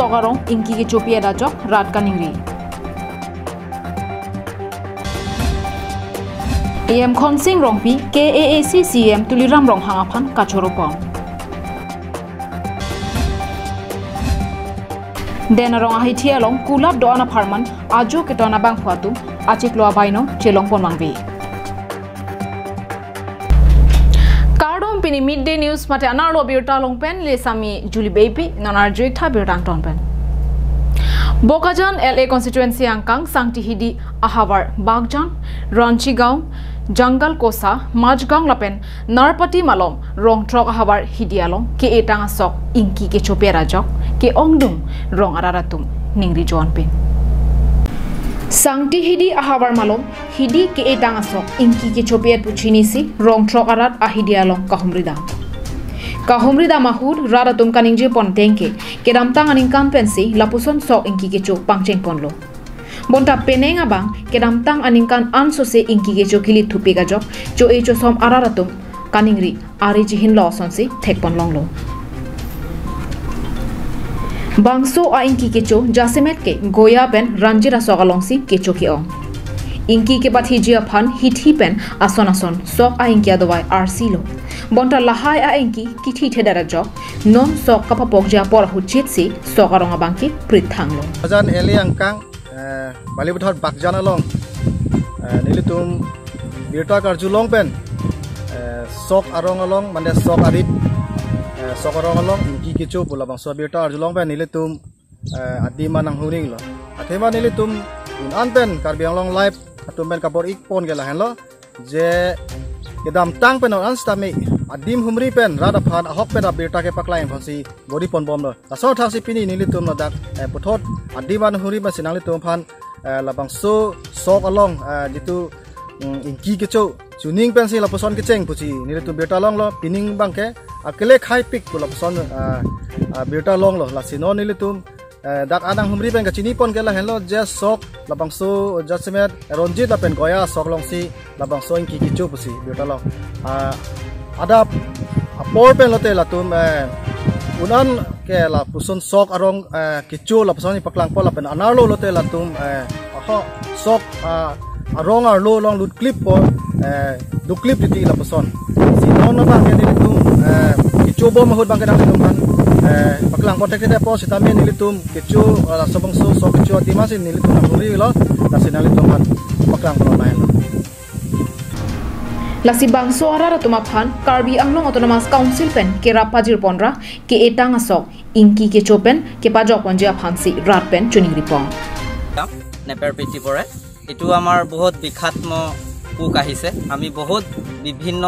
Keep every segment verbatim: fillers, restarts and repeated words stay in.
Sok arong ingki kechopi ajok rat kaningri. E M Khonsing Rongpi, K A A C C E M Tuliram Ronghang aphan kachoro pon. Den arong ahithi along kulap do-an apharman ajo keton abangphu atum achiklo abaino chelong pon mangve. Kardom, pini Midday News mate anerlo birta along pen le sami Julie Beypi, non arju-ik tha birta angton pen. Bokajan L A constituency angkang Sangti Hidi ahavar Bakjan, Ranchigaon, Jangalkosa, Majgaon lapen Narpati malom Rongthrok ahavar Hidi along ke-etang asok ingki kechopi ajok ke-ongdung rong arat atum ningri jon pin. Sangti Hidi ahavar malom Hidi ke-etang asok ingki kechopi pu chinisi Rongthrok arat a-Hidi along kahumri dam. Kahumri dam ahut rat atum kaningje pon ateng ke kedamtang aningkan pensi lapuson sok ingki kecho pangcheng ponlo. Bonta penang abang kedamtang aningkan ansose ingki kecho kili thupik ajok cho-e chosom arat atum kaningri ari chihin lo asonsi thek pon longlo. Bangso a-ingki kecho jasemet ke Goya pen Ranjit asok alongsi kecho ke-ong. Ingki kepathiji aphan hithi pen ason ason sok a-ingki adovai arsi lo. Bonta lahai a-ingki kithi thedet ajok non sok kapapokji apor ahut chitsi sok arong abang ke prit thanglo. Bokajan L A angkang, eh, Balipathar Bakjan along, eh, nelitum birta karjulong pen, eh, sok arong along, mane sok arit, eh, sok arong along ingki kecho pu labangso birta karjulong pen nelitum, eh, adim an nanghumri lo. Athema nelitum un-an pen Karbi Anglong Live atum pen kabor-ik pon ke lahenlo, je kedamtang pen un-an sitame adim humri pen rat aphan ahok pen abirta kepaklang aphansi bor-i pon bomlo. Laso thaksi pini nelitum ladak, eh, puthot adim an humri pensi nanglitum aphan, eh, labangso sok along, eh, jitu, mm, ingki kecho chuning pensi lapuson kecheng pusi nelitum birta longlo, pining abang ke akele khai pik pu lapuson, eh, eh, birta longlo. Lasi non nelitum, eh, dak an nanghumri pen kachini pon ke lahenlo, je sok labangso jasemet Ranjit lapen Goya sok alongsi labangso ingki kecho pusi birta long. Ah, adap apor pen lote latum, eh, un-an ke lapuson sok arong, eh, kecho lapuson paklangpo lapen anerlo lote latum, eh, aho sok, ah, arong arlo along lutklippo, eh, duklip titi lapuson. Si non abang ke nelitum, eh, kecho bom ahut abang ke nanglitum aphan, eh, paklangpo thekthepo sitame nelitum kecho, eh, laso bangso sok kecho adim ansi nelitum nanghumri lo, lasi nanglitum aphan paklangpo lahenlo. Lasi bangso arat atum aphan Karbi Anglong Autonomous Council pen kerap pajir ponra ke-etang asok ingki kecho pen kepajok ponji aphansi rat pen choningri pon. নেপেৰ পিটি পৰে। এইটো আমাৰ বহুত বিষাক্ত পোক আহিছে। আমি বহুত বিভিন্ন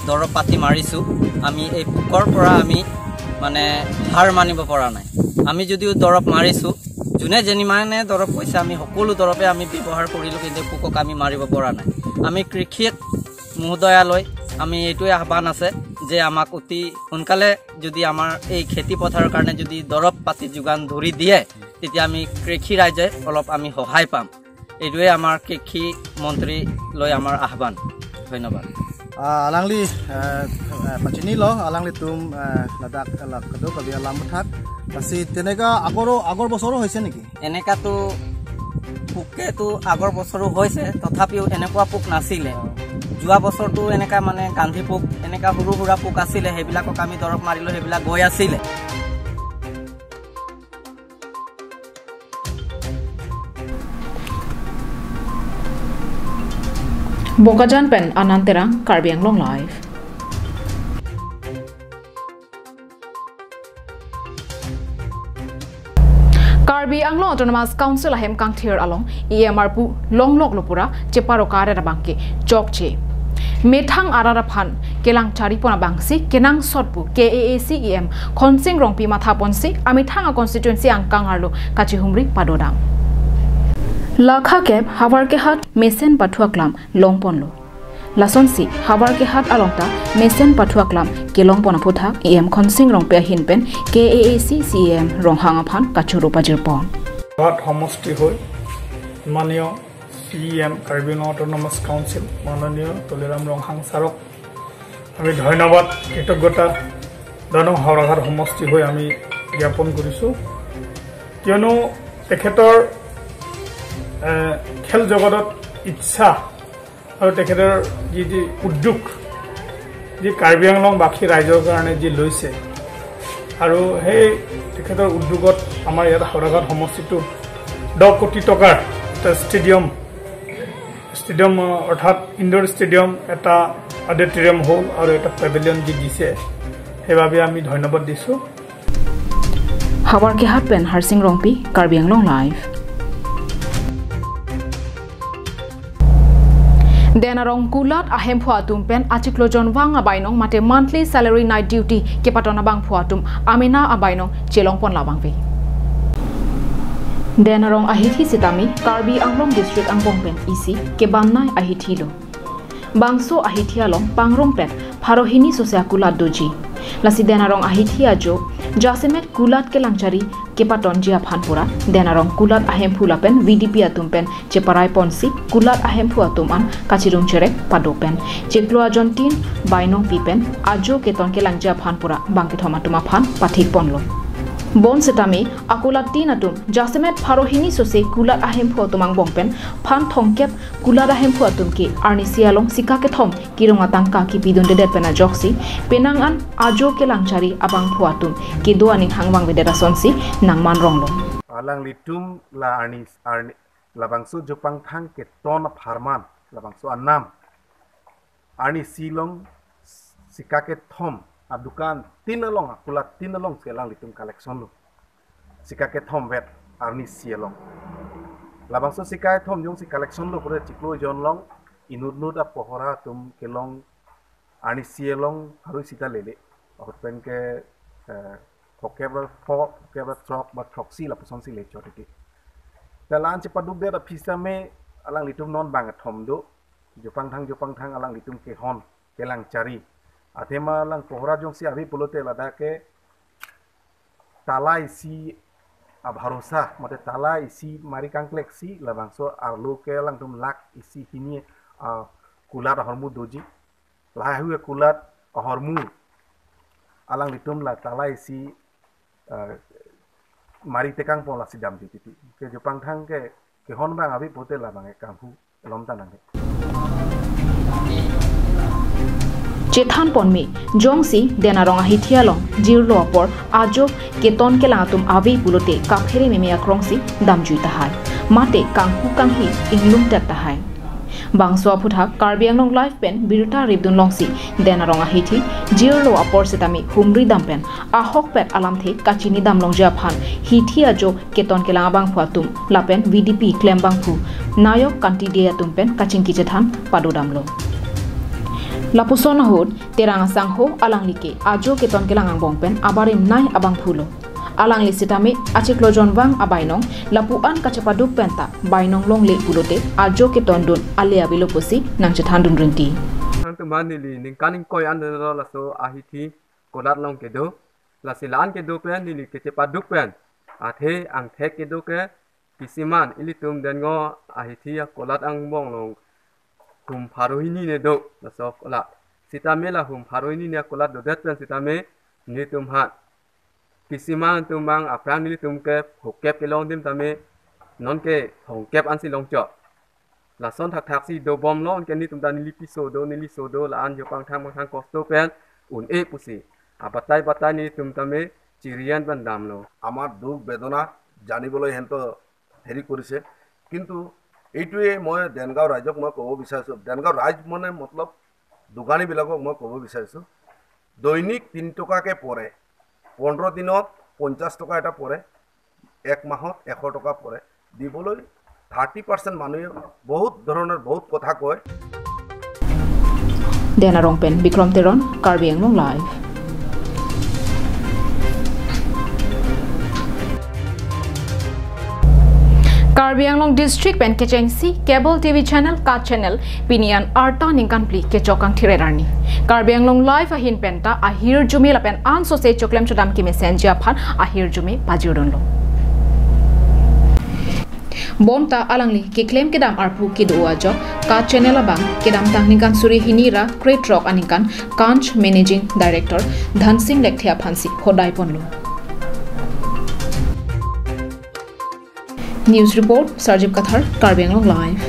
দৰৱ পাতি মাৰিছো। আমি এই পোকৰ পৰা আমি মানে হাৰ মানিব পৰা নাই। আমি যদিও দৰৱ মাৰিছো, যোনে যিমানে দৰৱ কৈছে, আমি সকলো দৰৱে আমি ব্যৱহাৰ কৰিলো, কিন্তু পোকক আমি মাৰিব পৰা নাই। আমি কৃষি মহোদয়ালৈ আমি এইটোৱে আহ্বান আছে যে আমাক অতি সোনকালে যদি আমাৰ এই খেতি পথাৰৰ কাৰণে যদি দৰৱ পাতি যোগান ধৰি দিয়ে, তেতিয়া আমি কৃষি ৰাইজে অলপ আমি সহায় পাম। এইটোৱে আমাৰ কৃষি মন্ত্ৰীলৈ আমাৰ আহ্বান। ধন্যবাদ। Ah, alangli, eh, eh, pachinilo, alanglitum, eh, ladak, eh, la kedo kali alam bethak. Lasi teneka agoro, agor bosoro hoise neki? এনেকাতো পোকেতো আগৰ বছৰো হৈছে, তথাপিও এনেকুৱা পোক নাছিলে। যোৱা বছৰতো এনেকা মানে গান্ধী পোক, এনেকা সৰু সুৰা পোক আছিলে, সেইবিলাকক আমি দৰৱ মাৰিলো, সেইবিলাক গৈ আছিলে। Bokajan pen Anand Terang, Karbi Anglong Live. Karbi Anglong Autonomous Council ahem kangthir along E M arpu longloklo pura cheparo karet abang ke chokche. Methang arat aphan kelang chari pon abangsi kenangsot pu K A A C E M Khonsing Rongpi matha ponsi amethang a constituency angkang arlo kachihumri padodam. Lakha kep Havarkehat mesen pathu aklam long ponlo. Lasonsi Havarkehat along ta mesen pathu aklam kelong pon aphuthak E M Khonsing Rongpi ahin pen K A A C C E M Ronghang aphan kachoro pajir pon. ঘাট সমষ্টি হৈ মাননীয় C E M Karbi Anglong autonomous council মাননীয় তুলিৰাম ৰংহাং ছাৰক আমি ধন্যবাদ, কৃতজ্ঞতা জনাওঁ। হাওৰাঘাট সমষ্টি হৈ আমি জ্ঞাপন কৰিছোঁ। কিয়নো তেখেতৰ এ, খেল জগতত ইচ্ছা আৰু তেখেতৰ যি যি উদ্যোগ, যি কাৰ্বি আংলংবাসী ৰাইজৰ কাৰণে যি লৈছে, আৰু সেই তেখেতৰ উদ্যোগত আমাৰ ইয়াত হাওৰাঘাট সমষ্টিটো দহ কোটি টকাৰ এটা ষ্টেডিয়াম, ষ্টেডিয়াম, অ, অৰ্থাৎ ইনডোৰ ষ্টেডিয়াম, এটা অডিটৰিয়াম হল আৰু এটা পেভিলিয়ন যি দিছে, সেইবাবে আমি ধন্যবাদ দিছোঁ। Howraghat pen Harsing Rongpi, Karbi Anglong Live. Den arong kulat ahemphu atum pen achiklo jonvang abainong mate monthly salary night duty kepaton abangphu atum amena abainong chelongpon labangve. Den arong ahithi sitame Karbi Anglong District angbong pen isi kebamnei ahithi lo. Bangso ahithi along pangrung pen pharo hini sose akulat doji. Lasi den arong ahithi ajo jasemet kulat kelangchari kepatonji aphan pura den arong kulat ahemphu lapen V D P atum pen cheparai ponsi kulat ahemphu atum an kachirung cherek pado pen chiklo ajon tin bainong pi pen ajo keton kelangji aphan pura bangkethom atum aphan pathik ponlo. Bon sitame akulat tin atum jasemet pharo hini sose kulat ahemphu atum angbong pen phan thomkep kulat ahemphu atum ke arnisi along sika kethom kirung atangka kipidundedet pen ajoksi penang an ajo kelangchari abangphu atum kedo aning hangvangvedet asonsi nangman ronglo. Alanglitum la arni, arni, labangso jopangthang keton apharman, labangso anam arnisi along sika kethom adukan tin along, akulat tin along si alanglitum collection lo. Sika kethom vet arnisi along. Labangso sika kethom jongsi collection lo pura chiklo jon along inut inut apohora atum kelong arnisi along harui sita lele. Ahut pen ke, eh, phokep ra pho, phokep ra throk ba throksi lapusonsi le chot iki. Ta la-an chepadukdet aphi sitame alanglitum non bangkethom do. Jopangthang jopangthang alanglitum kehon kelangchari. Athema lang pohora jongsi ave pulote ladak ke tala isi abharosa, mate tala isi mari kangkleksi labangso arlo ke alangtum lakh isi hini, ah, kulat ahormu doji. Lahai hui kulat ahormu alanglitum la tala isi, ah, mari tekangpon lasi damji titi. Ke jopangthang ke kehon bang ave pulote labang ke kanghu lom ta nanghe. Chethan ponme, jongsi den arong ahithi along jirlo apor ajo keton kelang atum ave pulote kaphere meme akrongsi damjui tahai. Mate kanghu kanghi inglumtet tahai. Bangso aphuthak Karbi Anglong Live pen birta ripdun longsi den arong ahithi jirlo apor sitame humri dam pen ahokpet alamthe kachini damlongji aphan hithi ajo keton kelang abangphu atum lapen V D P klem bangphu Nayok Kanti Dey atum pen kachingki chethan padodamlo. Lapuson ahut Terang asangho alangli ke ajo keton kelang angbong pen abarim nei abangphu lo. Alangli sitame achiklo jonvang abainong lapu-an kachepaduk penta bainong longle pulote ajo ketondun ale avelo pusi nangchethandun rinti. Nangtum aphan neli ningkan ingkoi an dolo laso ahithi kulat along kedo. Lasi la-an kedo pen neli kachepaduk pen athe angthek kedo ke kisiman ilitum den ngo ahithi akulat angbong along hum pharo hini ne do laso akulat. Sitame la hum pharo hini ne akulat dodet pen sitame nelitum aphan kisiman atum mang aphrang nelitum ke phokep kelong adim tame nonke thomkep ansi longchot. Lason thakthaksi dobomlo, anke nelitum ta neli piso do, neli so do, la-an jo pangthang pangthang kosto pen un-e pusi abatai batai nelitum tame chirian pen damlo. আমার দুখ বেদনা জানিবলৈ সিহঁতে হেৰি কৰিছে, কিন্তু এইটোৱে মই দেনগাঁও ৰাইজক মই ক'ব বিচাৰিছোঁ, দেনগাঁও ৰাইজ মানে মতলব দোকানীবিলাকক মই ক'ব বিচাৰিছোঁ, দৈনিক তিনি টকাকৈ পৰে, পোন্ধৰ দিনত পঞ্চাছ টকা এটা পৰে, এক মাহত এশ টকা পৰে, দিবলৈ থাৰ্টি পাৰ্চেণ্ট মানুহে বহুত ধৰণৰ বহুত কথা কয়। Den arong pen Bikrom Teron, Karbi Anglong Live. Karbi Anglong District pen kechengsi cable T V channel Ka Channel pini an arta ningkan phli kechok kangthir-et arni. Karbi Anglong Live ahin penta ahirjume lapen ansose choklem chodam kemesenji aphan ahirjume pajirdunlo. Bonta alangli keklem kedam arpu kedo ajok Ka Channel abang kedamtang ningkan suri hini ra krethrok aningkan Kanch Managing Director Dhansing Lekthe aphansi hodai ponlo. News report, Sarjip Kathar, Karbi Anglong Live.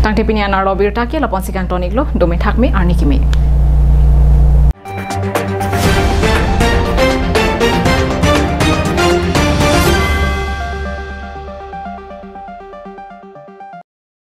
Tangte pini anerlo abirta ke lapu-an si kangton-iklo, dome thakme arni keme.